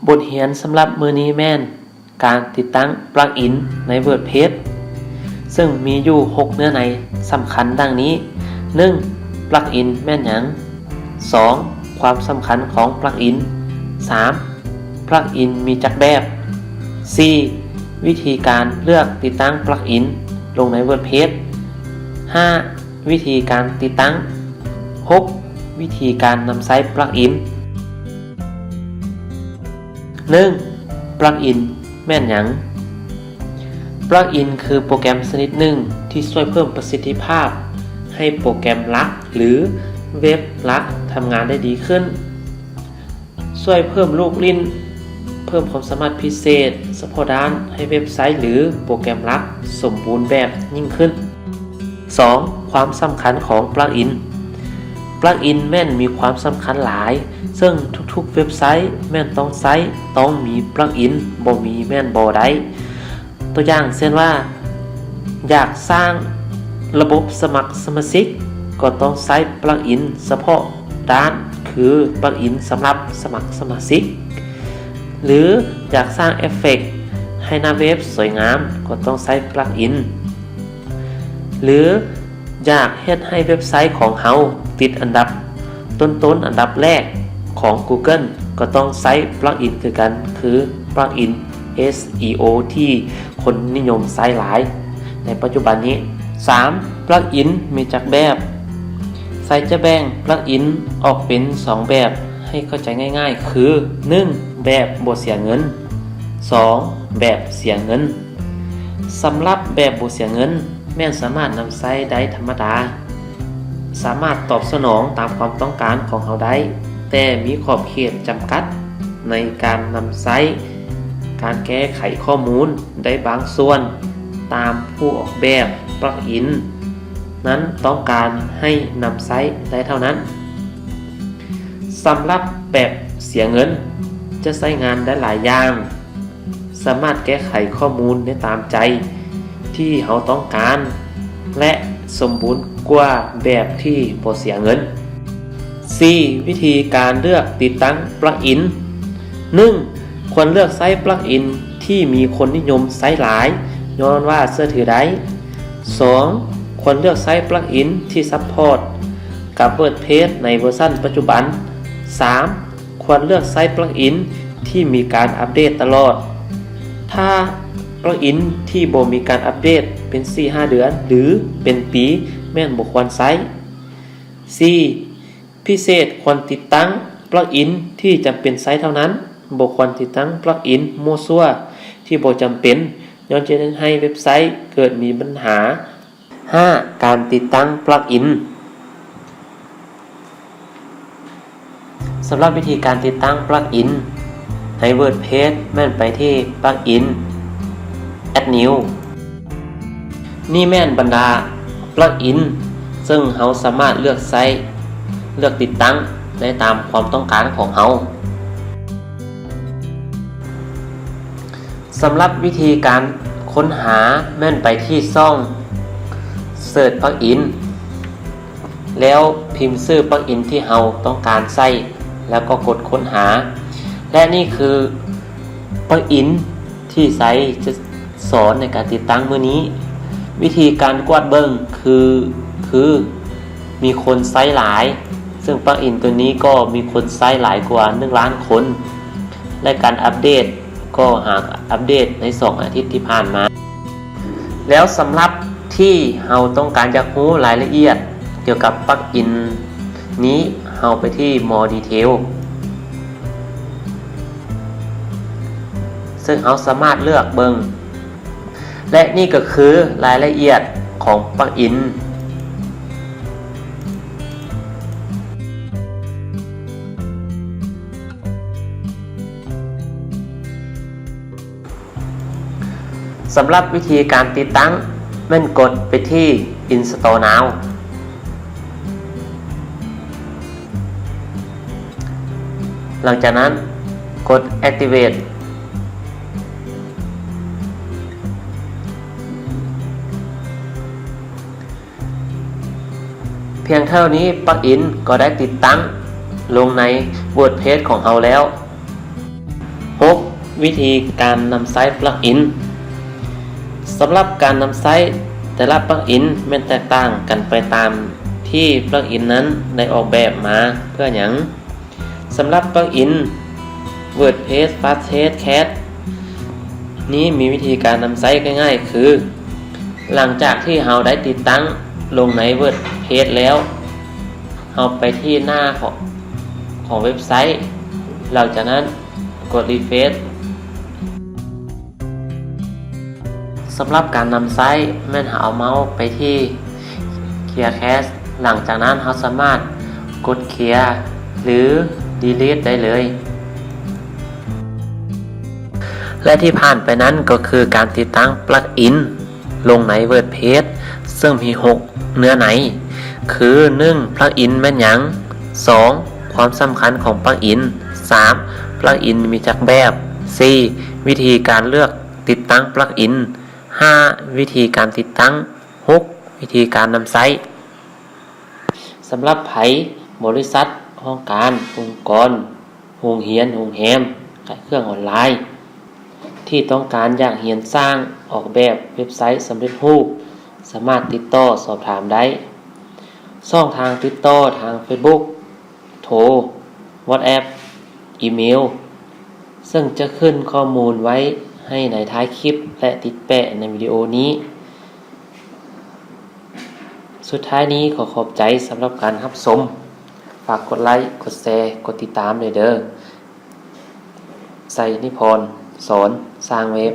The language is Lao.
ບົດຮຽນສຳລັບມື້ນີ້ແມ່ນ ການຕິດຕັ້ງປລັກອິນໃນ WordPress ເຊິ່ງມີຢູ່ຫົກເນື້ອໃນສຳຄັນດັ່ງນີ້: ໜຶ່ງ ປລັກອິນແມ່ນຫຍັງ? ສອງ ຄວາມສຳຄັນຂອງປລັກອິນ. ສາມ ປລັກອິນມີຈັກແບບ? ສີ່ ວິທີການເລືອກຕິດຕັ້ງປລັກອິນລົງໃນ WordPress. ຫ້າ ວິທີການຕິດຕັ້ງ. ຫົກ ວິທີການນຳໃຊ້ປລັກອິນ. ໜຶ່ງ ປລັກອິນແມ່ນຫຍັງ? ປລັກອິນຄືໂປຣແກຣມຊະນິດໜຶ່ງທີ່ຊ່ວຍເພີ່ມປະສິດທິພາບໃຫ້ໂປຣແກຣມຫຼັກ ຫຼື ເວັບຫຼັກທຳງານໄດ້ດີຂຶ້ນ, ຊ່ວຍເພີ່ມລູກຫຼິ້ນ, ເພີ່ມຄວາມສາມາດພິເສດສະເພາະດ້ານໃຫ້ເວັບໄຊ ຫຼື ໂປຣແກຣມຫຼັກສົມບູນແບບຍິ່ງຂຶ້ນ. ສອງ ຄວາມສຳຄັນຂອງປລັກອິນ. ປລັກອິນແມ່ນມີຄວາມສຳຄັນຫຼາຍ, ເຊິ່ງທຸກໆເວັບໄຊແມ່ນຕ້ອງໃຊ້, ຕ້ອງມີປລັກອິນ, ບໍ່ມີແມ່ນບໍ່ໄດ້. ຕົວຢ່າງເຊັ່ນວ່າ ຢາກສ້າງລະບົບສະໝັກສະມາຊິກ, ກໍຕ້ອງໃຊ້ປລັກອິນສະເພາະດ້ານ ຄືປລັກອິນສຳລັບສະໝັກສະມາຊິກ. ຫຼື ຢາກສ້າງເອຟເຟັກໃຫ້ໜ້າເວັບສວຍງາມ ກໍຕ້ອງໃຊ້ປລັກອິນ. ຫຼື ຢາກເຮັດໃຫ້ເວັບໄຊຂອງເຮົາຕິດອັນດັບຕົ້ນໆ ອັນດັບແລກຂອງ Google ກໍຕ້ອງໃຊ້ປລັກອິນຄືກັນ ຄືປລັກອິນ ເອສ ອີ ໂອ ທີ່ຄົນນິຍົມໃຊ້ຫຼາຍໃນປັດຈຸບັນນີ້. ສາມ ປລັກອິນມີຈັກແບບ? ໄຊຈະແບ່ງປລັກອິນອອກເປັນສອງແບບໃຫ້ເຂົ້າໃຈງ່າຍໆ ຄື ໜຶ່ງ ແບບບໍ່ເສຍເງິນ, ສອງ ແບບເສຍເງິນ. ສຳລັບແບບບໍ່ເສຍເງິນ ແມ່ນສາມາດນຳໃຊ້ໄດ້ທຳມະດາ, ສາມາດຕອບສະໜອງຕາມຄວາມຕ້ອງການຂອງເຮົາໄດ້, ແຕ່ມີຂອບເຂດຈຳກັດໃນການນຳໃຊ້, ການແກ້ໄຂຂໍ້ມູນໄດ້ບາງສ່ວນ ຕາມຜູ້ອອກແບບປລັກອິນນັ້ນຕ້ອງການໃຫ້ນຳໃຊ້ໄດ້ເທົ່ານັ້ນ. ສຳລັບແບບເສຍເງິນ ຈະໃຊ້ງານໄດ້ຫຼາຍຢ່າງ, ສາມາດແກ້ໄຂຂໍ້ມູນໄດ້ຕາມໃຈທີ່ເຮົາຕ້ອງການ ແລະ ສົມບູນກວ່າແບບທີ່ບໍ່ເສຍເງິນ. ສີ່ ວິທີການເລືອກຕິດຕັ້ງປລັກອິນ. ໜຶ່ງ ຄວນເລືອກໃຊ້ປລັກອິນທີ່ມີຄົນນິຍົມໃຊ້ຫຼາຍ ຍ້ອນວ່າເຊື່ອຖືໄດ້. ສອງ ຄວນເລືອກໃຊ້ປລັກອິນທີ່ຊັບພອດກັບ WordPress ໃນເວີຊັນປັດຈຸບັນ. ສາມ ຄວນເລືອກໃຊ້ປລັກອິນທີ່ມີການອັບເດດຕະຫຼອດ. ຖ້າປລັກອິນທີ່ບໍ່ມີການອັບເດດເປັນສີ່ຫ້າເດືອນ ຫຼື ເປັນປີ ແມ່ນບໍ່ຄວນໃຊ້. ສີ່ ພິເສດ ຄວນຕິດຕັ້ງປລັກອິນທີ່ຈຳເປັນໃຊ້ເທົ່ານັ້ນ, ບໍ່ຄວນຕິດຕັ້ງປລັກອິນມົ້ວຊົ່ວທີ່ບໍ່ຈຳເປັນ, ຍ້ອນຈະເຮັດໃຫ້ເວັບໄຊເກີດມີບັນຫາ. ຫ້າ ການຕິດຕັ້ງປລັກອິນ. ສຳລັບວິທີການຕິດຕັ້ງປລັກອິນໃນ WordPress ແມ່ນໄປທີ່ປລັກອິນ Add New. ນີ້ແມ່ນບັນດາປລັກອິນ ເຊິ່ງເຮົາສາມາດເລືອກໃຊ້, ເລືອກຕິດຕັ້ງໄດ້ຕາມຄວາມຕ້ອງການຂອງເຮົາ. ສຳລັບວິທີການຄົ້ນຫາແມ່ນໄປທີ່ຊ່ອງ Search Plugin ແລ້ວພິມຊື່ປລັກອິນທີ່ເຮົາຕ້ອງການໃຊ້ ແລ້ວກໍກົດຄົ້ນຫາ. ແລະ ນີ້ຄືປລັກອິນທີ່ໄຊຈະສອນໃນການຕິດຕັ້ງມື້ນີ້. ວິທີການກວດເບິ່ງຄື, ຄືມີຄົນໃຊ້ຫຼາຍ, ເຊິ່ງປລັກອິນຕົວນີ້ກໍມີຄົນໃຊ້ຫຼາຍກວ່າໜຶ່ງລ້ານຄົນ ແລະ ການອັບເດດ ກໍຫາກອັບເດດໃນສອງອາທິດທີ່ຜ່ານມາ. ແລ້ວສຳລັບທີ່ເຮົາຕ້ອງການຢາກຮູ້ລາຍລະອຽດກ່ຽວກັບປລັກອິນນີ້, ເຮົາໄປທີ່ More Detail ເຊິ່ງເຮົາສາມາດເລືອກເບິ່ງ. ແລະ ນີ້ກໍຄືລາຍລະອຽດຂອງປລັກອິນ. ສຳລັບວິທີການຕິດຕັ້ງ ແມ່ນກົດໄປທີ່ Install Now. ຫຼັງຈາກນັ້ນກົດ Activate. ພຽງເທົ່ານີ້ ປລັກອິນກໍໄດ້ຕິດຕັ້ງລົງໃນ WordPress ຂອງເຮົາແລ້ວ. ໂຮ ຫົກ ວິທີການນຳໃຊ້ປລັກອິນ. ສຳລັບການນຳໃຊ້ແຕ່ລະປລັກອິນແມ່ນແຕກຕ່າງກັນໄປຕາມທີ່ປລັກອິນນັ້ນໄດ້ອອກແບບມາເພື່ອຫຍັງ. ສຳລັບປລັກອິນ WordPress Fastest Cache ນີ້ມີວິທີການນຳໃຊ້ງ່າຍໆ ຄື ຫຼັງຈາກທີ່ເຮົາໄດ້ຕິດຕັ້ງລົງໃນ WordPress ແລ້ວ ເຮົາໄປທີ່ໜ້າຂອງ ຂອງເວັບໄຊ, ຫຼັງຈາກນັ້ນກົດ Refresh. ສຳລັບການນຳໃຊ້ແມ່ນເຮົາເອົາເມົາສ໌ໄປທີ່ Clear Cache, ຫຼັງຈາກນັ້ນເຮົາສາມາດກົດ Clear ຫຼື Delete ໄດ້ເລີຍ. ແລະທີ່ຜ່ານໄປນັ້ນກໍຄືການຕິດຕັ້ງປລັກອິນລົງໃນ WordPress ເຊິ່ງມີຫົກເນື້ອໃນ ຄື ໜຶ່ງ ປລັກອິນແມ່ນຫຍັງ, ສອງ ຄວາມສຳຄັນຂອງປລັກອິນ, ສາມ ປລັກອິນມີຈັກແບບ, ສີ່ ວິທີການເລືອກຕິດຕັ້ງປລັກອິນ, ຫ້າ ວິທີການຕິດຕັ້ງ, ຫົກ ວິທີການນຳໃຊ້. ສຳລັບໃຜ, ບໍລິສັດ, ຫ້ອງການ, ອົງກອນ, ໂຮງຮຽນ, ໂຮງແຮມ, ຂາຍເຄື່ອງອອນລາຍ ທີ່ຕ້ອງການຢາກຮຽນສ້າງອອກແບບເວັບໄຊສຳເລັດຮູບ ສາມາດຕິດຕໍ່ສອບຖາມໄດ້. ຊ່ອງທາງຕິດຕໍ່ທາງ Facebook, ໂທ, WhatsApp, ອີເມວ ເຊິ່ງຈະຂຶ້ນຂໍ້ມູນໄວ້ໃຫ້ໃນທ້າຍຄລິບ ແລະ ຕິດແປະໃນວິດີໂອນີ້. ສຸດທ້າຍນີ້ຂໍຂອບໃຈສຳລັບການຮັບຊົມ. ຝາກກົດໄລ, ກົດແຊ, ກົດຕິດຕາມແດ່ເດີ້. ໄຊນິພອນ ສອນສ້າງເວັບ.